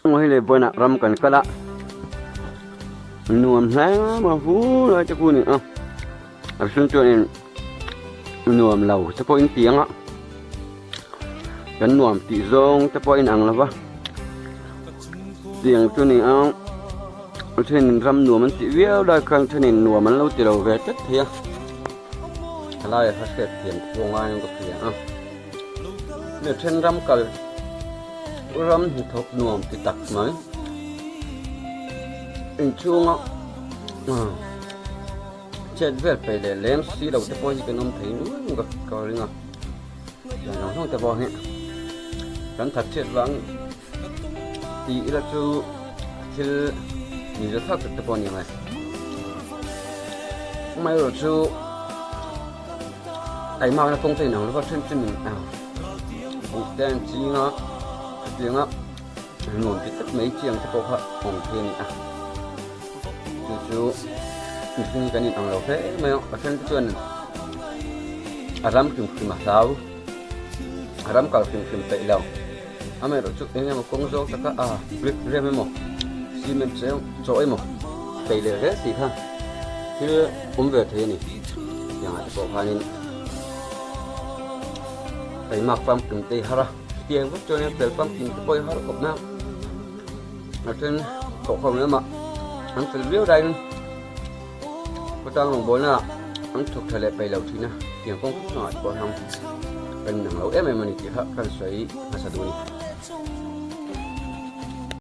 Hei leh vawiinah ram kan kal a, nuam hle mai a fu lai te pawh a ni a, a hring chuanin nuam lo te pawh in ti ang a, kan nuam tih zawng te pawh a inang lo va, tiang chu a ni a, a thenin ram nuam an tih viau lai khan a thenin nuam an lo ti lo ve tlat thei a, thalai kha hriat thiam te pawh ngaiin ka hria a, mi then ram kal. Ram hnathawk nuam ti tak mai. Inchhunga chet vel peih leh lem si lo te pawh hi kan awm thei nual ka ka ring a. Tiang zawng zawng te pawh hi kan that chhiat vang ti ila chu thil ni za thlak tak te pawh a ni ang e. Amaherawhchu chu taimakna kawng chu a inang lo va then then in a. Buh te an ching a chutianga nuam ti tak mai chiang te pawh kha awm thei a ni a chu chu mihring hi kan inang lo hle mai a a then te chuan a ram hrim hrim a hlau a ram kal hrim hrim peih lo amaherawh chu eng emaw kawng zawng taka a brick rem emaw cement cheng chaw emaw peih leh zel si kha thil awm ve thei a ni tiangah te pawh khanin. Taimak pumpkin te i har a chutiang vek chuan fel pumpkin te pawh i har khawp mai a a then thawhkhawm lamah an fel viau laiin khawtlang rawngbawlna ah an thawk tha leh peih loh thin a tiang kawng hrang hrangah te pawh hian kan inang lo em em a ni tih kha ka rawn sawi hmasa duh a ni.